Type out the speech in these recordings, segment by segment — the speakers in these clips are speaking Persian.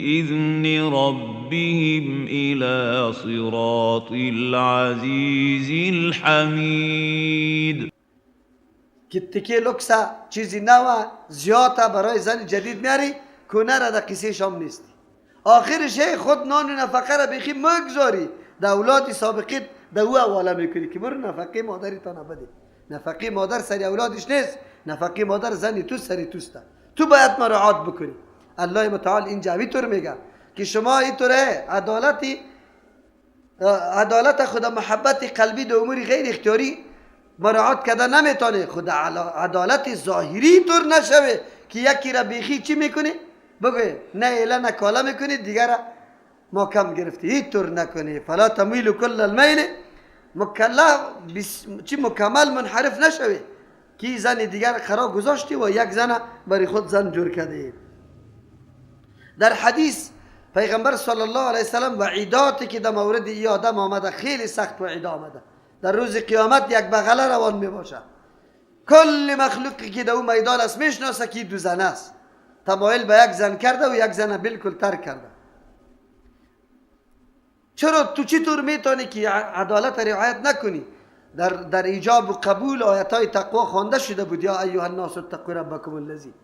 بإذن ربهم إلى صراط العزيز الحميد. که تکه لکسه چیزی نوه زیاده برای زن جدید میاری، کنه را در قصه شام نیستی. آخرش خود نان و نفقه را بیخی مگذاری، در اولاد سابقیت در او حواله میکنی که برو نفقه مادری تا نبده. نفقه مادر سری اولادش نیست، نفقه مادر زنی تو سری توسته، تو باید مراعات بکنی. الله متعال اینجا اینطور میگه که شما اینطوره عدالت خدا محبت قلبی در امور غیر اختیاری مراعات کرده نمیتونه. خدا عدالت ظاهری طور نشوه که یکی را بیخی چی میکنی؟ بگو نه اله نه کالا میکنی، دیگر را ما کم گرفتی. اینطور نکنی. فلا تمیل کل المیل، مکلف چی مکمل منحرف نشوه که زن دیگر قرار گذاشتی و یک زن برای خود زن جور کرده. در حدیث پیغمبر صلی الله علیه وسلم وعیداتی که در مورد ای آدم آمده خیلی سخت وعید آمده. در روز قیامت یک بغله روان می باشه، کل مخلوقی که در او میدان است میشناسه که دو زن است، تمایل به یک زن کرده و یک زن بالکل ترک کرده. چرا تو چطور میتونی که عدالت رعایت نکنی؟ در ایجاب و قبول آیت های تقوا خوانده شده بود، یا ایها الناس اتقوا ربکم الذی،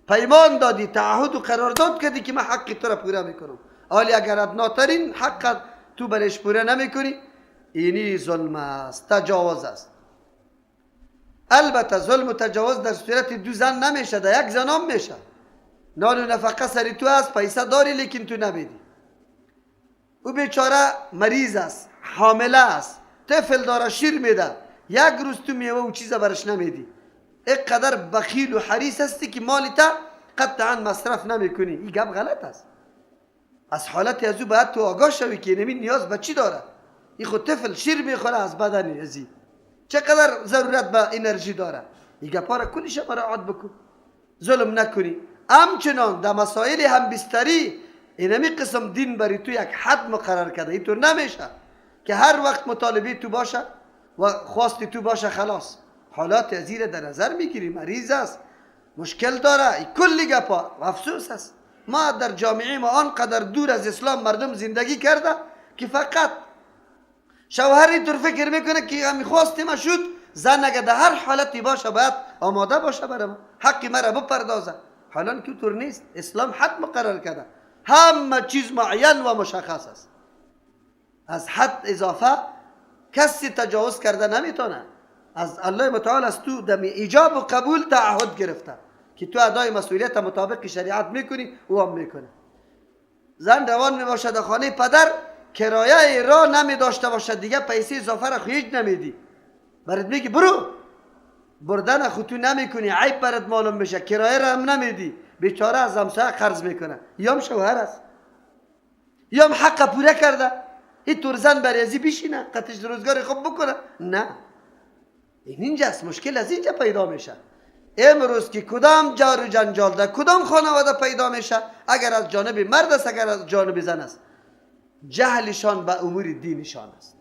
پیمان دادی، تعهد و قرارداد کردی که من حق تو را پوره میکنم. حالی اگر ادناترین حق تو برش پوره نمیکنی، اینی ظلم است، تجاوز است. البته ظلم و تجاوز در صورت دو زن نمیشه، در یک زن هم میشه. نان و نفقه سری تو است، پیسه داری لیکن تو نمیدی. او بیچاره مریض است، حامله است، طفل داره، شیر میده، یک روز تو میوه و چیز برش نمیدی. اینقدر بخیل و حریص هستی که مالی تا قطعا مصرف نمیکنی. این گپ غلط است. از حالت از او باید تو آگاه شوی که نمی نیاز به چی داره. این خود طفل شیر میخوره از بدن ازی چقدر ضرورت به انرژی داره. این گپا را کلش مراعات بکن، ظلم نکنی. همچنان در مسائل هم بستری اینمی قسم دین بری تو یک حد مقرر کرده. اینطور نمیشه که هر وقت مطالبه تو باشه و خواست تو باشه خلاص. حالات ازی را در نظر میگیری، مریض است، مشکل داره، ای کلی گپا. افسوس است ما در جامعه ما آنقدر دور از اسلام مردم زندگی کرده که فقط شوهر اینطور فکر میکنه که همی خواست ما شد، زن اگه در هر حالتی باشه باید آماده باشه برای ما، حق مرا بپردازه. حالا که طور نیست. اسلام حد مقرر کرده، همه چیز معین و مشخص است. از حد اضافه کسی تجاوز کرده نمیتونه. از الله متعال از تو دم ایجاب و قبول تعهد گرفته که تو ادای مسئولیت مطابق شریعت میکنی، او هم میکنه. زن روان میباشه در خانه پدر، کرایه را نمی داشته باشد، دیگه پیسه اضافه را هیچ نمیدی، برات میگی برو، بردن خود تو نمیکنی، عیب برات معلوم میشه، کرایه را هم نمیدی، بیچاره از همسایه قرض میکنه. یام شوهر است، یام حق پوره کرده، این طور زن بریزی بشینه قطش روزگار خوب بکنه. نه، این اینجاست مشکل، از اینجا پیدا میشه. امروز که کدام جار و جنجال در کدام خانواده پیدا میشه، اگر از جانب مرد است، اگر از جانب زن است، جهلشان به امور دینشان است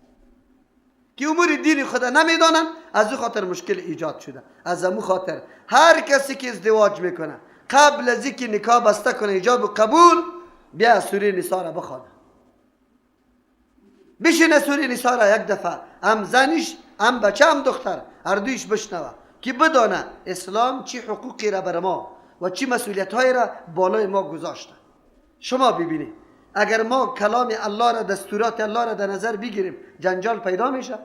که امور دین خدا نمیدانن، از او خاطر مشکل ایجاد شده. از او خاطر هر کسی که ازدواج میکنه قبل از اینکه نکاح بسته کنه ایجاب و قبول، بیا سوره نساء را بخوانه، بشینه سوره نساء را یک دفعه، هم زنش هم بچه هم دختر، هر دویش بشنوه که بدانه اسلام چی حقوقی را بر ما و چی مسئولیت های را بالای ما گذاشته. شما ببینید اگر ما کلام الله را، دستورات الله را در نظر بگیریم، جنجال پیدا میشه؟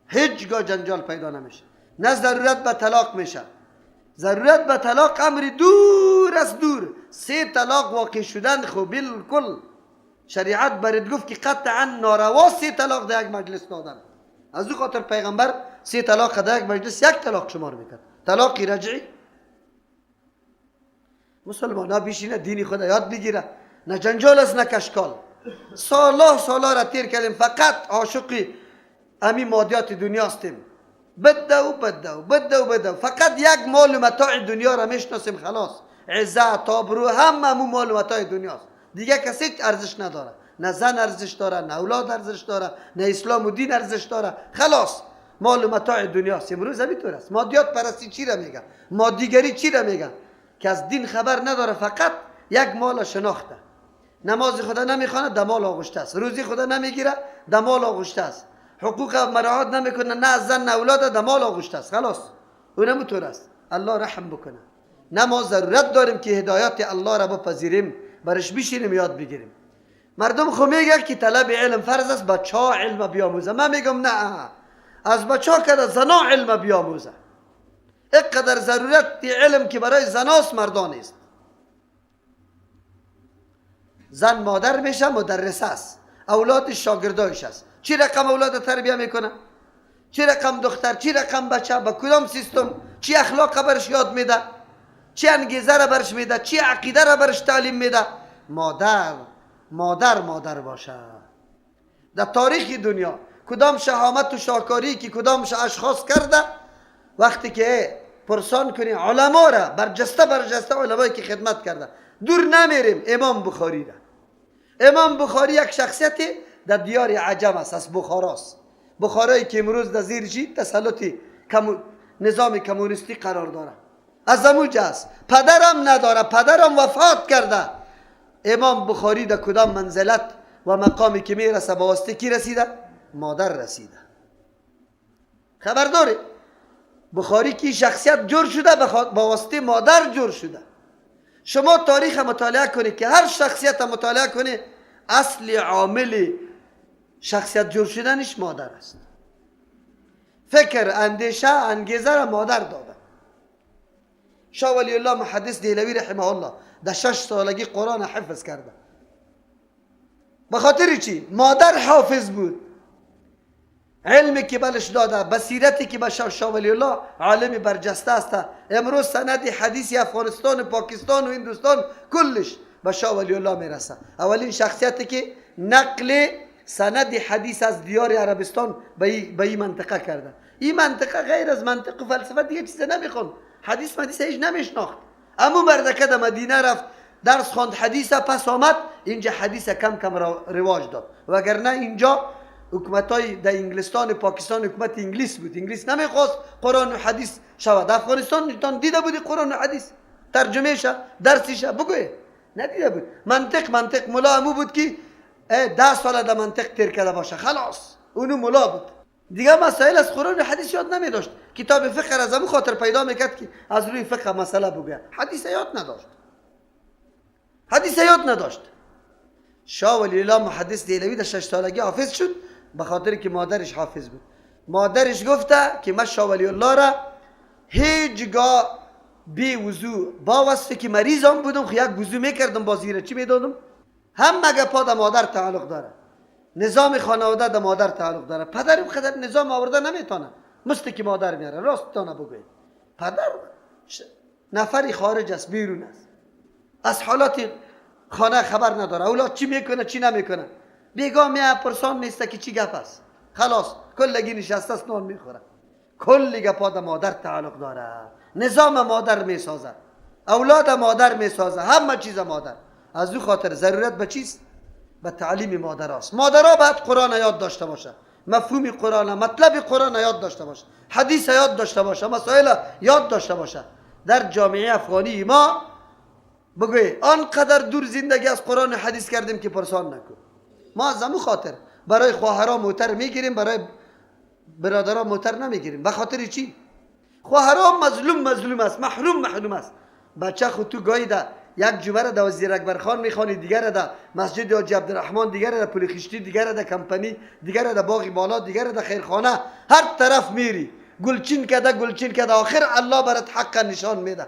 هیچگاه جنجال پیدا نمیشه. نه ضرورت به طلاق میشه. ضرورت به طلاق امر دور از دور. 3 طلاق واقع شدن خب بالکل شریعت برات گفت که قطعا ناروا 3 طلاق در یک مجلس دادن. از او خاطر پیغمبر 3 طلاق در یک مجلس 1 طلاق شمار میکرد، طلاق رجعی. مسلمان ها بیشینه دینی خدا یاد بگیره، نه جنجال است نه کشکال. سالا سالا را تیر کردیم فقط عاشقی امی مادیات دنیا هستیم. بده و بده و بده و بده، فقط یک مال و متاع دنیا را میشناسیم خلاص. عزت، آبرو، همه همون مال و متاع دنیاست، دیگه کسی ارزش نداره. نه زن ارزش داره، نه اولاد ارزش داره، نه اسلام و دین ارزش داره. خلاص مال و متاع دنیاست. امروز همینطور است. مادیات پرستی چی را میگه؟ مادیگری چی را میگه؟ که از دین خبر نداره، فقط یک مال شناخته. نماز خدا نمیخوانه، دمال آغشته است. روزی خدا نمیگیره، دمال آغشته است. حقوق مراعات نمیکنه، نه از زن نه اولاد، دمال آغشته است. خلاص اونم طور است. الله رحم بکنه. نه ما ضرورت داریم که هدایت الله را بپذیریم، برش بشینیم یاد بگیریم. مردم خو میگه که طلب علم فرض است، بچه ها علم بیاموزه. من میگم نه، از بچه ها که زنا علم بیاموزه. اینقدر ضرورت علم که برای زناست مردان است. زن مادر میشه، مدرسه است، اولادش شاگردایش است. چی رقم اولاد تربیه میکنه؟ چی رقم دختر، چی رقم بچه، با کدام سیستم، چی اخلاق برش یاد میده، چی انگیزه را برش میده، چی عقیده را برش تعلیم میده. مادر مادر مادر باشه. در تاریخ دنیا کدام شهامت و شاهکاری که کدام اشخاص کرده، وقتی که پرسان کنی علما را، برجسته برجسته علمایی که خدمت کرده، دور نمیریم، امام بخاری را. امام بخاری یک شخصیت در دیار عجم است، از بخاراست. بخارایی که امروز در زیر چی تسلط نظام کمونیستی قرار داره، از اموج است. پدرم نداره، پدرم وفات کرده. امام بخاری در کدام منزلت و مقامی که میرسه با واسطه کی رسیده؟ مادر رسیده. خبر داره بخاری کی شخصیت جور شده با واسطه مادر جور شده. شما تاریخ مطالعه کنید که هر شخصیت مطالعه کنید، اصل عامل شخصیت جور شدنش مادر است. فکر، اندیشه، انگیزه را مادر داده. شاه ولی الله محدث دهلوی رحمه الله در 6 سالگی قرآن حفظ کرده. به خاطر چی؟ مادر حافظ بود. علمی که بلش داده، بصیرتی که به شاه ولی الله عالم برجسته است. امروز سند حدیث افغانستان، پاکستان و هندوستان کلش به شاه ولی الله میرسه. اولین شخصیتی که نقل سند حدیث از دیار عربستان به این منطقه کرده. این منطقه غیر از منطق و فلسفه دیگه چیز نمیخوند. حدیث مدیس هیچ نمیشناخت. اما مردکه در مدینه رفت درس خواند حدیث، پس آمد اینجا حدیث کم کم رواج داد. وگرنه اینجا حکومتای در انگلستان و پاکستان حکومت انگلیس بود. انگلیس نمیخواست قرآن و حدیث شود. افغانستان دیده بودی قرآن و حدیث ترجمه شه، درسی شه، بگوی ندیده بود. منطق ملا امو بود که 10 سال در منطق تیر کرده باشه، خلاص اونو ملا بود. دیگه مسائل از قرآن و حدیث یاد نمی داشت. کتاب فقه از امو خاطر پیدا میکرد که از روی فقه مسئله بگه. حدیث یاد نداشت. حدیث یاد نداشت. شاه ولی الله محدث دهلوی در 6 سالگی حافظ شد به خاطر که مادرش حافظ بود. مادرش گفته که من شاه ولی الله را هیچگاه بی وضو با وصفی که مریضم بودم خو یک وضو میکردم، باز چی میدادم؟ هم مگه پا در مادر تعلق داره، نظام خانواده در مادر تعلق داره. پدر قدر نظام آورده نمیتونه مثل که مادر میاره. راست تانه بگوید پدر نفری خارج است، بیرون است، از حالات خانه خبر نداره، اولاد چی میکنه چی نمیکنه. بیگاه میه پرسان نیست که چی گپ است، خلاص کلگی نشسته است نان میخوره. کل گپا در مادر تعلق داره. نظام مادر میسازه، اولاد مادر میسازه، همه چیز مادر. از او خاطر ضرورت به چیست؟ به تعلیم مادر است. مادرها باید قرآن یاد داشته باشه، مفهوم قرآن، مطلب قرآن یاد داشته باشه، حدیث یاد داشته باشه، مسائل یاد داشته باشه. در جامعه افغانی ما بگوی آنقدر دور زندگی از قرآن و حدیث کردیم که پرسان نکن. ما از همون خاطر برای خواهرها موتر میگیریم، برای برادرها موتر نمیگیریم. به خاطر چی؟ خواهرها مظلوم مظلوم است، محروم محروم است. بچه خود تو گاهی ده یک جمعه را در وزیر اکبر خان میخوانی، دیگر در مسجد حاجی عبدالرحمن، دیگر در پل خشتی، دیگر در کمپانی، دیگر در باغ بالا، دیگر در خیرخانه، هر طرف میری گلچین کده گلچین کده، آخر الله برات حق نشان میده.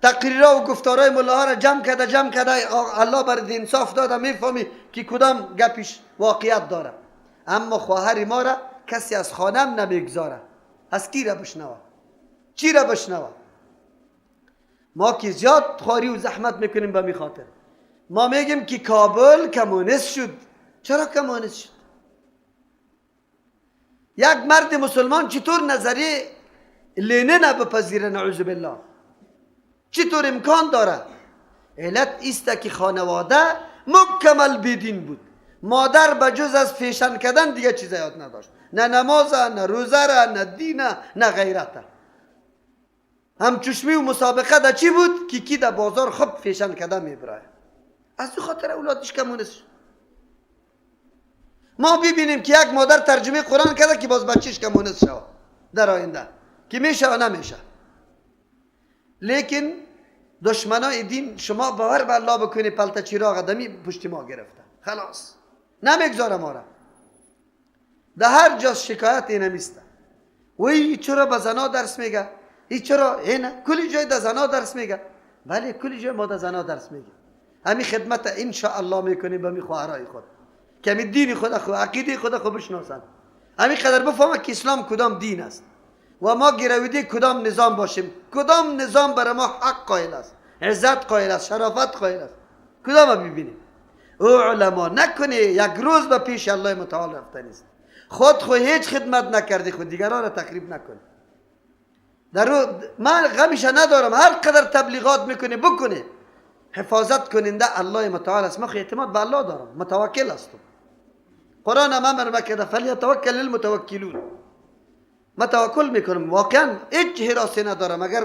تقریرها و گفتارهای ملاها را جمع کده جمع کده، الله برات انصاف داده، میفهمی که کدام گپش واقعیت داره. اما خواهر ما را کسی از خانم نمیگذاره. از کی را بشنوه؟ چی را بشنوه؟ ما که زیاد خواری و زحمت میکنیم به می خاطر. ما میگیم که کابل کمونیست شد. چرا کمونیست شد؟ یک مرد مسلمان چطور نظریه لنین بپذیره؟ نعوذ بالله. چطور امکان داره؟ علت ایست که خانواده مکمل بیدین بود. مادر بجز از فیشن کردن دیگه چیز یاد نداشت، نه نماز، نه روزه را، نه دین، نه غیرت. هم چشمی و مسابقه در چی بود؟ که کی در بازار خوب فیشن کردن میبرای. از او خاطر اولادش کمونست شد. ما ببینیم که یک مادر ترجمه قرآن کرده که باز بچهش کمونست شود در آینده، که میشه و نمیشه. لیکن دشمنای دین شما باور به الله بکنی پلت چراغ دمی پشت ما گرفته، خلاص نمیگذاره ما را. در هر جا شکایت اینمیسته. وی چرا به زنا درس میگه؟ ای چرا اینه؟ کلی جای در زنا درس میگه. بله کلی جای ما در زنا درس میگه. همین خدمت ان شاء الله میکنیم به می خواهرای خود که می دین خود خو عقیده خود خو بشناسن، همین قدر بفهمه که اسلام کدام دین است و ما گرویده کدام نظام باشیم، کدام نظام برای ما حق قائل است، عزت قائل است، شرافت قائل است، کدام ببینیم. او علما نکنه یک روز به پیش الله متعال رفته نیست. خود خو هیچ خدمت نکردی، خود دیگران را تخریب نکنی. در من غمش ندارم، هر قدر تبلیغات میکنی بکنی، حفاظت کننده الله متعال است. من اعتماد به الله دارم، متوکل هستم. قرآن هم امر میکنه فلیتوکل المتوکلون. من توکل میکنم، واقعا هیچ حراسی ندارم. اگر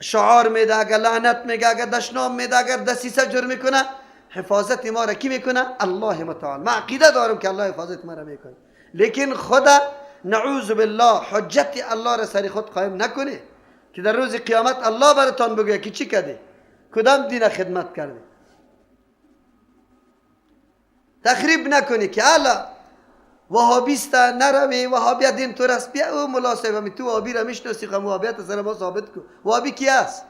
شعار میده، اگر لعنت میگه، اگر دشنام میده، اگر دسیسه جور میکنه، حفاظت ما را کی میکنه؟ الله متعال. من عقیده دارم که الله حفاظت ما را میکنه، لیکن خدا نعوذ بالله حجت الله را سر خود قایم نکنه که در روز قیامت الله براتان بگه که چی کردی، کدام دین خدمت کردی. تخریب نکنی که الا وهابیست نروی، وهابیت دین تو رست، بیا او ملا صاحب تو وهابی را میشناسی، خب وهابیت سر ما ثابت کن، وهابی کی است؟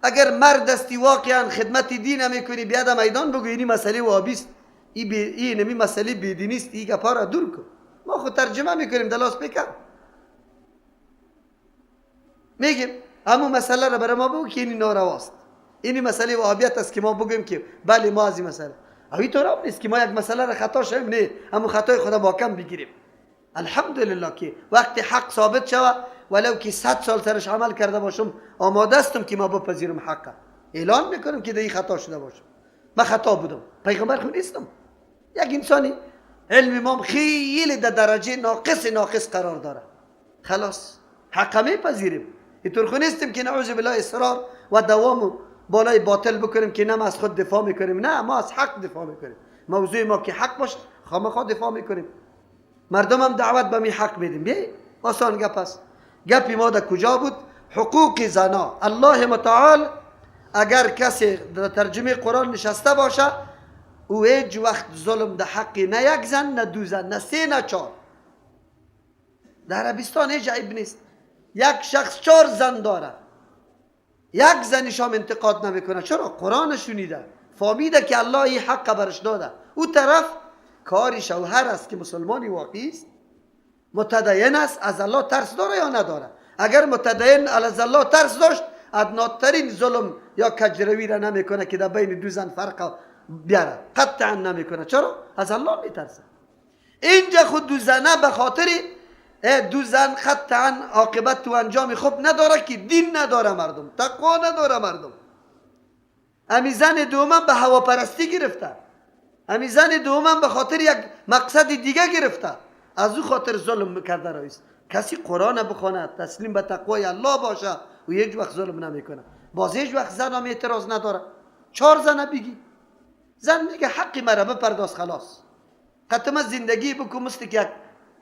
اگر مرد استی واقعا خدمت دین میکنی، بیا در میدان بگو اینی مسئله وهابیست، این نمی مسئله بیدینی است، این گپا را دور کن. ما خود ترجمه میکنیم در لاس پیکر میگیم همون مسئله را برای ما بگو که اینی نارواست، اینی مسئله وهابیت است که ما بگویم که بله ما از این مسئله. اوی طور هم نیست که ما یک مسئله را خطا شویم، نه همون خطای خدا با کم بگیریم. الحمدلله که وقتی حق ثابت شوه، ولو که 100 سال سرش عمل کرده باشم، آماده هستم که ما بپذیرم حقه، اعلان میکنم که در این خطا شده باشم، من خطا بودم، پیغمبر خود نیستم، یک انسانی علم ما خیلی در درجه ناقص ناقص قرار داره، خلاص حق میپذیریم. اینطور خو نیستیم که نعوذ بالله اصرار و دوام بالای باطل بکنیم که نه ما از خود دفاع میکنیم، نه ما از حق دفاع میکنیم. موضوع ما که حق باشه خامخا دفاع میکنیم. مردم هم دعوت به می حق میدیم. بی آسان گپ است. گپی ما در کجا بود؟ حقوق زنا. الله متعال اگر کسی در ترجمه قرآن نشسته باشه، او هیچ وقت ظلم در حق نه یک زن، نه دو زن، نه سه، نه چهار. در عربستان هیچ عیب نیست. یک شخص 4 زن داره، یک زنش هم انتقاد نمیکنه. چرا؟ قرآن شنیده، فهمیده که الله این حق برش داده. او طرف کاری شوهر است که مسلمانی واقعی است، متدین است، از الله ترس داره یا نداره؟ اگر متدین از الله ترس داشت، ادناترین ظلم یا کجروی را نمیکنه که در بین دو زن فرق بیاره، قطعا نمیکنه. چرا؟ از الله میترسه. اینجا خود دو زنه به خاطر دو زن قطعا عاقبت تو انجام خوب نداره که دین نداره مردم، تقوا نداره مردم. امی زن دومم به هواپرستی گرفته، امی زن دومم به خاطر یک مقصد دیگه گرفته، از او خاطر ظلم کرده رئیس. کسی قرآن بخونه، تسلیم به تقوای الله باشه، و هیچ وقت ظلم نمیکنه. باز هیچ وقت زن هم اعتراض نداره. 4 زن بگی، زن میگه حقی مرا بپرداز، خلاص قطمه زندگی بکن، مثل که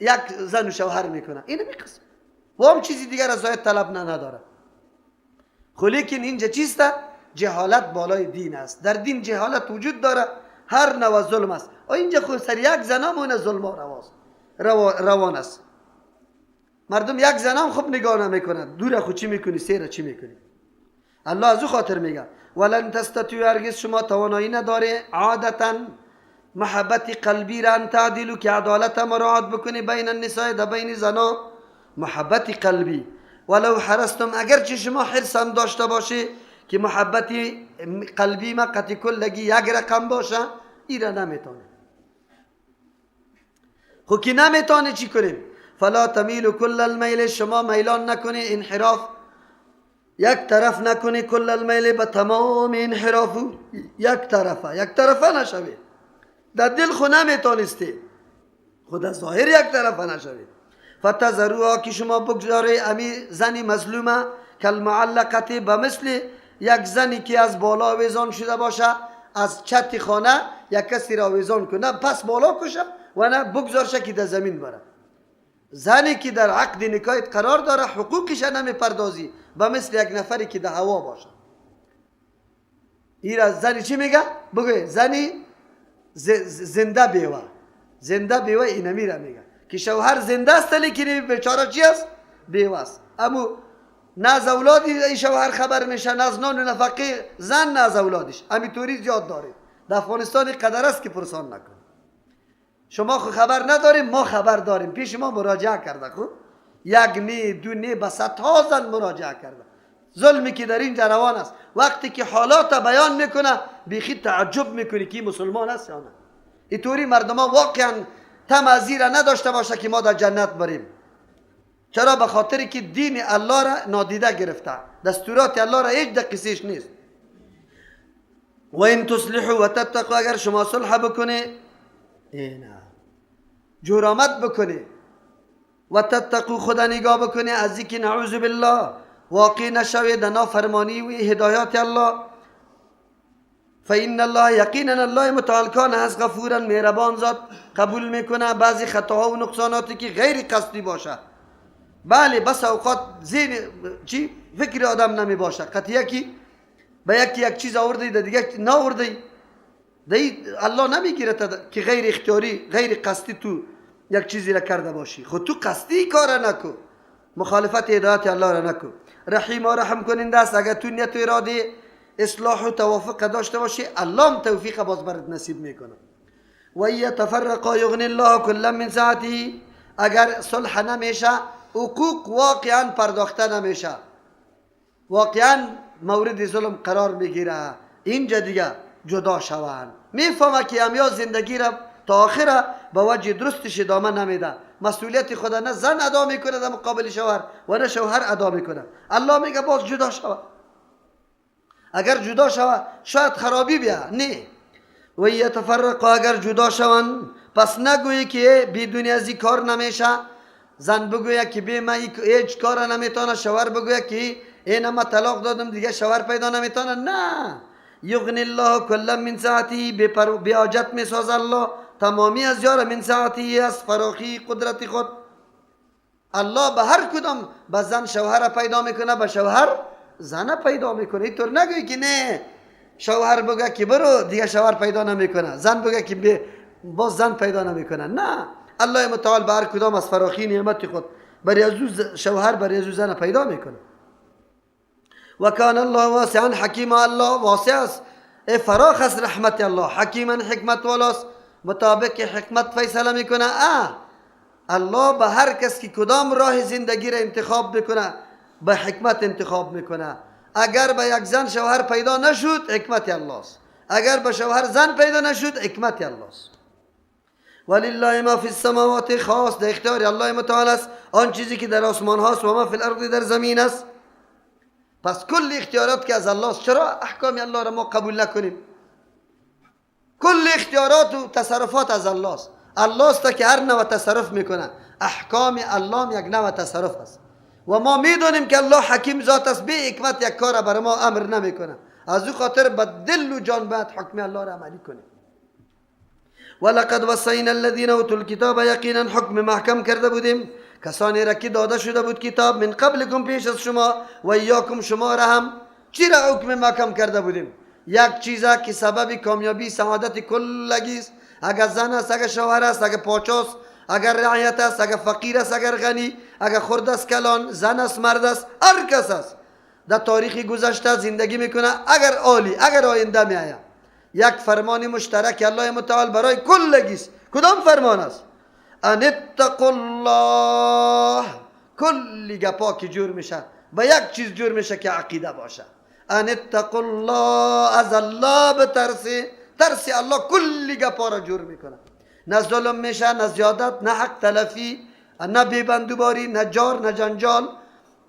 یک زن و شوهر میکنه. اینو میقسم و هم چیزی دیگر از زاید طلب نداره. خب لیکن اینجا چیسته؟ جهالت بالای دین است. در دین جهالت وجود داره، هر نوع ظلم است. و اینجا خود سر یک زن هم اون ظلم روان است. مردم یک زن هم خوب نگاه نمیکنه، دور خود چی میکنی، سیر چی میکنی. الله از او خاطر میگه ولن تستطیعوا، هرگز شما توانایی نداره عادتا محبت قلبی را ان تعدلوا، که عدالت مراعات بکنی بین النساء، در بین زنا محبت قلبی. ولو حرصتم، اگرچه شما حرص هم داشته باشی که محبت قلبی ما قطع کلگی یک رقم باشه، ای را نمیتونه. خو که نمیتونه چی کنیم؟ فلا تمیلوا کل المیل، شما میلان نکنی، انحراف یک طرف نکنی، کل المیل به تمام انحراف یک طرفه، یک طرفه نشوی. در دل خو نمیتونستی، خود از ظاهر یک طرفه نشوی. فتذروها، که شما بگذاری امی زنی مظلومه، کالمعلقه، به مثل یک زنی که از بالا ویزان شده باشه، از چت خانه یک کسی را آویزان کنه، پس بالا کشه و نه بگذارشه که در زمین بره. زنی که در عقد نکاح قرار داره حقوقش نمیپردازی، به مثل یک نفری که در هوا باشه. این زنی چی میگه؟ بگوی زنی زنده بیوه، زنده بیوه اینمی را میگه که شوهر زنده است لیکن بیچاره چی است؟ بیوه است. اما نه از اولاد این شوهر خبر میشه، نه از نان و نفقه زن، نه از اولادش. همینطوری زیاد داره در افغانستان، قدر است که پرسان نکن. شما خو خبر نداریم، ما خبر داریم، پیش ما مراجعه کرده. خب یک نی دو نی به صدها زن مراجعه کرده. ظلمی که در اینجا روان است، وقتی که حالات بیان میکنه بیخی تعجب میکنی که مسلمان است یا نه. اینطوری مردم ها واقعا تم را نداشته باشه که ما در جنت بریم. چرا؟ به خاطر که دین الله را نادیده گرفته، دستورات الله را هیچ دقیقش نیست. و این تصلحوا و تتقوا، اگر شما صلح بکنی، اینا جرامت بکنی، و تتقوا خدا نگاه بکنی از اینکه نعوذ بالله واقع نشوید در نافرمانی و هدایات الله، فإن الله یقینا الله متعال کان از غفورا مهربان ذات، قبول میکنه بعضی خطاها و نقصاناتی که غیر قصدی باشه. بله بس اوقات ذهن چی فکر آدم نمی باشه، قطعی کی به یکی یک چیز آورده ده دیگه نآورده، دی الله نمیگیره که غیر اختیاری غیر قصدی تو یک چیزی را کرده باشی. خود تو قصدی کار نکو، مخالفت هدایت الله را نکو. رحیم و رحم کننده است، اگر تو نیت و اراده اصلاح و توافق داشته باشی الله هم توفیق باز برات نصیب میکنه. و یتفرقا یغنی الله کلا من سعته، اگر صلح نمیشه حقوق واقعا پرداخته نمیشه، واقعا مورد ظلم قرار میگیره، اینجا دیگه جدا شوند. میفهمه که امیا زندگی را تا آخره به وجه درستش ادامه نمیده، مسئولیت خود نه زن ادا میکنه در مقابل شوهر و نه شوهر ادا میکنه. الله میگه باز جدا شوه، اگر جدا شوه شاید خرابی بیا، نه. و یتفرقا، اگر جدا شوند پس نگویی که بدون از این کار نمیشه. زن بگویه که بی من هیچ کار نمیتونه، شوهر بگویه که این ما طلاق دادم دیگه شوهر پیدا نمیتونه. نه، یغنی الله کلا من سعته، بی حاجت میساز الله تمامی از یار من سعته، از فراخی قدرت خود. الله به هر کدام به زن شوهر پیدا میکنه، به شوهر زن پیدا میکنه. اینطور نگویی که نه شوهر بگه که برو دیگه شوهر پیدا نمیکنه، زن بگه که باز زن پیدا نمیکنه. نه، الله متعال به هر کدام از فراخی نعمت خود برای از شوهر برای از زن پیدا میکنه. و کان الله واسعا حکیما، الله واسع است، فراخ است رحمت الله، حکیما حکمت والاست، مطابق حکمت فیصله میکنه. الله به هر کس که کدام راه زندگی را انتخاب میکنه به حکمت انتخاب میکنه. اگر به یک زن شوهر پیدا نشد حکمت الله است، اگر به شوهر زن پیدا نشد حکمت الله است. ولله ما فی السماوات، خاص در اختیار الله متعال است آن چیزی که در آسمان هاست و ما فی الارض در زمین است. پس کل اختیارات که از الله است، چرا احکام الله را ما قبول نکنیم؟ کل اختیارات و تصرفات از الله است. الله است که هر نوع تصرف میکنه، احکام الله یک نوع تصرف است و ما میدانیم که الله حکیم ذات است، بی حکمت یک کار بر ما امر نمیکنه. از او خاطر به دل و جان باید حکم الله را عملی کنیم. ولقد وصینا الذین اوتوا الکتاب، یقینا حکم محکم کرده بودیم کسانی را که داده شده بود کتاب من قبلکم پیش از شما و ایاکم شما را هم. چی را حکم محکم کرده بودیم؟ یک چیزا که سبب کامیابی سعادت کلگی است، اگر زن است، اگر شوهر است، اگر پاچاست، اگر رعیت است، اگر فقیر است، اگر غنی، اگر خرد است کلان، زن است مرد است، هر کس است در تاریخ گذشته زندگی میکنه، اگر عالی اگر آینده میآید. یک فرمان مشترک الله متعال برای کلگی است. کدام فرمان است؟ ان اتقوا الله. کلی گپا که جور میشه با یک چیز جور میشه که عقیده باشه. ان اتقوا الله، از الله بترسی، ترسی الله کلی گپا را جور میکنه. نه ظلم میشه، نه زیادت، نه حق تلفی، نه بیبندوباری، نه جار، نه جنجال،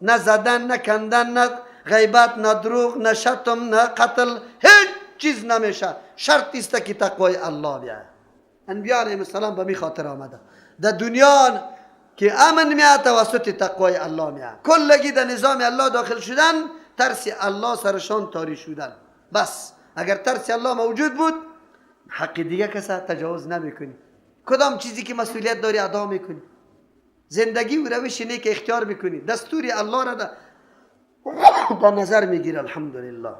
نه زدن، نه کندن، نه غیبت، نه دروغ، نه شتم، نه قتل، هیچ چیز نمیشه. شرط است که تقوای الله بیاید. انبیاء علیهم السلام به می خاطر آمده در دنیا که امن میاد توسط تقوای الله میاد. کلگی در نظام الله داخل شدن، ترس الله سرشان تاری شدن، بس اگر ترس الله موجود بود حق دیگه کسا تجاوز نمیکنی. کدام چیزی که مسئولیت داری ادا میکنی. زندگی و روش نیک اختیار میکنی. دستور الله را در نظر میگیری. الحمدلله.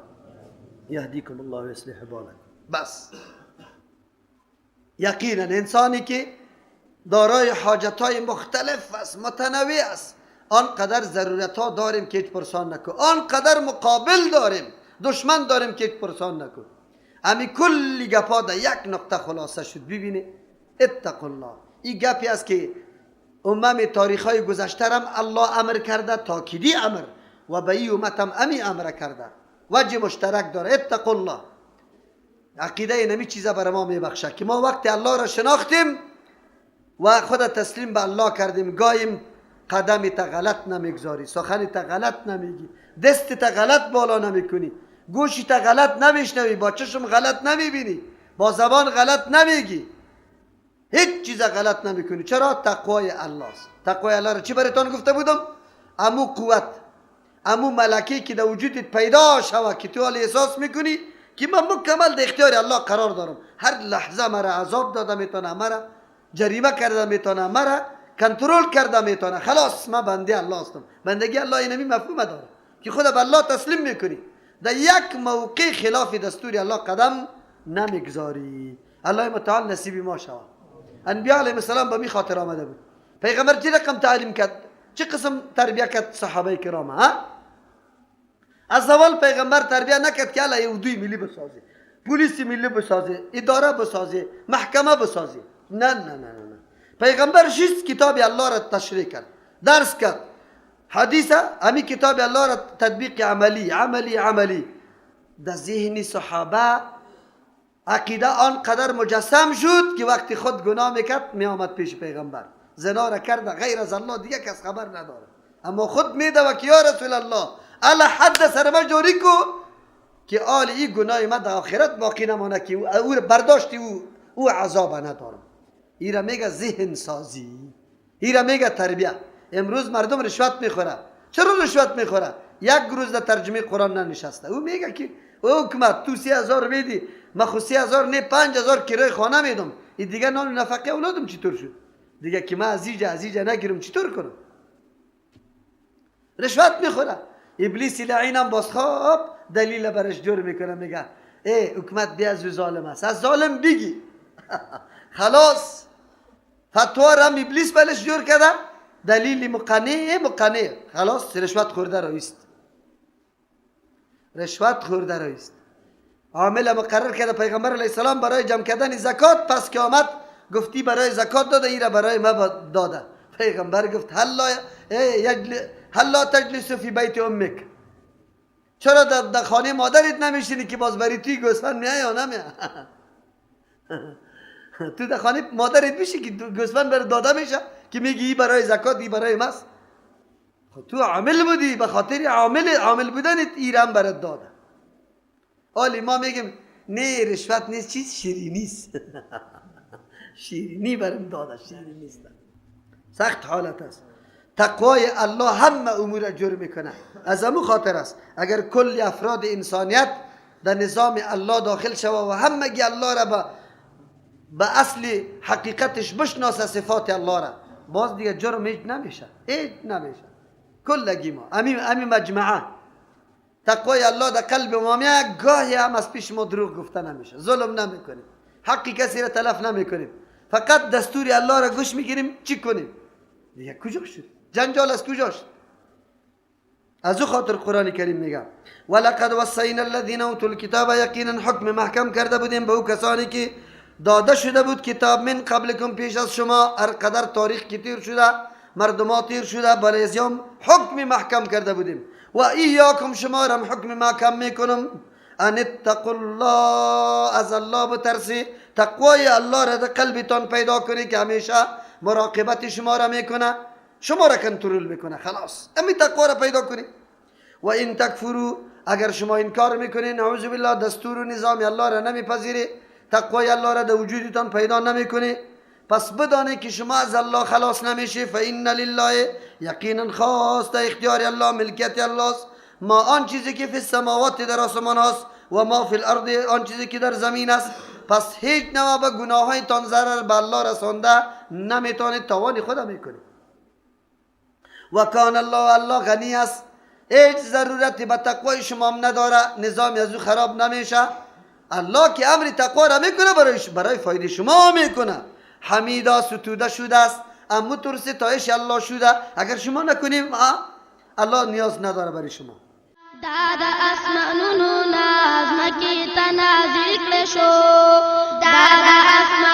یهدیکم الله و یصلح بالکم. بس یقینا انسانی که دارای حاجتهای مختلف است، متنوع است، آنقدر ضرورت ها داریم که هیچ پرسان نکن، آنقدر مقابل داریم، دشمن داریم که هیچ پرسان نکن. امی کلی گپا در یک نقطه خلاصه شد. ببینی اتقوا الله. این گپی است که امم تاریخ های گذشته هم الله امر کرده، تاکیدی امر، و به این امت هم امی امر کرده، وجه مشترک داره. اتقوا الله. عقیده نمی چیزا بر ما میبخشه که ما وقتی الله را شناختیم و خود تسلیم به الله کردیم، گاهیم قدم تا غلط نمیگذاری، سخن تا غلط نمیگی، دست تا غلط بالا نمیکنی، گوشی تا غلط نمیشنوی، با چشم غلط نمیبینی، با زبان غلط نمیگی، هیچ چیز غلط نمیکنی. چرا؟ تقوای الله است. تقوای الله را چی براتون گفته بودم؟ امو قوت، امو ملکی که در وجودت پیدا شوه که تو احساس میکنی که من مکمل در اختیار الله قرار دارم، هر لحظه مرا عذاب داده میتونه، مرا جریمه کرده میتونه، مرا کنترل کرده میتونه. خلاص من بنده الله هستم. بندگی الله اینمی مفهوم داره که خود به الله تسلیم میکنی، در یک موقع خلاف دستور الله قدم نمیگذاری. الله متعال نصیب ما شود. انبیاء علیهم السلام به می خاطر آمده بود. پیغمبر چه رقم تعلیم کرد، چه قسم تربیه کرد صحابه کرام؟ ها از اول پیغمبر تربیه نکرد که الله اردوی ملی بسازه، پلیس ملی بسازه، اداره بسازه، محکمه بسازه. نه نه نه نه. پیغمبر شش کتاب الله را تشریح کرد، درس کرد، حدیث همی کتاب الله را تطبیق عملی عملی عملی. در ذهن صحابه عقیده آنقدر مجسم شد که وقتی خود گناه میکرد میآمد پیش پیغمبر، زنا را کرده غیر از الله دیگه کس خبر نداره، اما خود میدوه که یا رسول الله الا حد سر ما جاری کو که آل این گناه ما در آخرت باقی نمانه که او برداشتی او عذاب ندارم. ایرا میگه ذهن سازی، ایرا میگه تربیه. امروز مردم رشوت میخوره. چرا رشوت میخوره؟ یک روز در ترجمه قرآن ننشسته. او میگه که حکومت تو 30,000 میدی، من خو 30,000 نه 5,000 کرایه خانه میدم، این دیگه نان نفقه اولادم چطور شد؟ دیگه که من از اینجا نگیرم چطور کنم؟ رشوت میخوره. ابلیس لعینم باز خواب دلیل برش جور میکنه، میگه ای حکومت بیا از ظالم است، از ظالم بگی. خلاص فتوا را ابلیس بلش جور کرده، دلیل مقنع مقنع. خلاص رشوت خورده رویست، رشوت خورده رویست. عامل مقرر کرده پیغمبر علیه السلام برای جمع کردن زکات. پس که آمد گفتی برای زکات داده، ایره برای ما داده. پیغمبر گفت هلا تجلس فی بیت امک، چرا در خانه مادرت نمیشینی که باز بری توی گوسفند میای یا نمیای؟ تو در خانه مادرت میشی که گوسفند بر داده میشه که میگی ای برای زکات ای برای ماست. خب تو عامل بودی، به خاطر عامل بودنت ایران برات داده. حالی ما میگیم نه رشوت نیست، چیز شیرینی است. شیرینی برم داده، شیرینی نیست. سخت حالت است. تقوای الله همه امور را جور میکنه. از امو خاطر است اگر کل افراد انسانیت در نظام الله داخل شوه و همگی الله را به اصل حقیقتش بشناسه، صفات الله را، باز دیگه جرم هیچ نمیشه، هیچ نمیشه. کلگی ما امی مجمعه تقوای الله در قلب ما میاد، گاهی هم از پیش ما دروغ گفته نمیشه، ظلم نمیکنیم، حق کسی را تلف نمیکنیم، فقط دستور الله را گوش میگیریم. چی کنیم دیگه؟ کجا شد جنجال؟ از کجا شد؟ از او خاطر قرآن کریم میگه ولقد وصینا الذین اوتوا الکتاب، یقینا حکم محکم کرده بودیم به او کسانی که داده شده بود کتاب من قبلکم پیش از شما. هر قدر تاریخ که تیر شده، مردما تیر شده، برای ازیام حکم محکم کرده بودیم. و ایاکم شما را حکم محکم میکنم، ان اتقوا الله، از الله بترسی، تقوای الله را در قلبتان پیدا کنی که همیشه مراقبت شما را میکنه، شما را کنترل میکنه. خلاص امی تقوا را پیدا کنی. و این تکفروا، اگر شما انکار میکنی، نعوذ بالله، دستور و نظام الله را نمیپذیری، تقوای الله را در وجودتان پیدا نمیکنی، پس بدانه که شما از الله خلاص نمیشی. فإن لله، یقینا خاص در اختیار الله، ملکیت الله است، ما آن چیزی که فی السماوات در آسمان هاست و ما فی الارض، آن چیزی که در زمین است. پس هیچ نوع به گناهایتان ضرر به الله رسانده نمیتونید، توان خود میکنید. و کان الله، الله غنی است، هیچ ضرورتی به تقوای شما هم نداره، نظام از او خراب نمیشه. الله که امر تقوا را میکنه برای فایده شما میکنه. حمیدا، ستوده شده است، اما تر ستایش الله شده. اگر شما نکنیم الله نیاز نداره برای شما. دا د اسمانونو نه ځمکې ته نازل کړی شو، دا د اسمان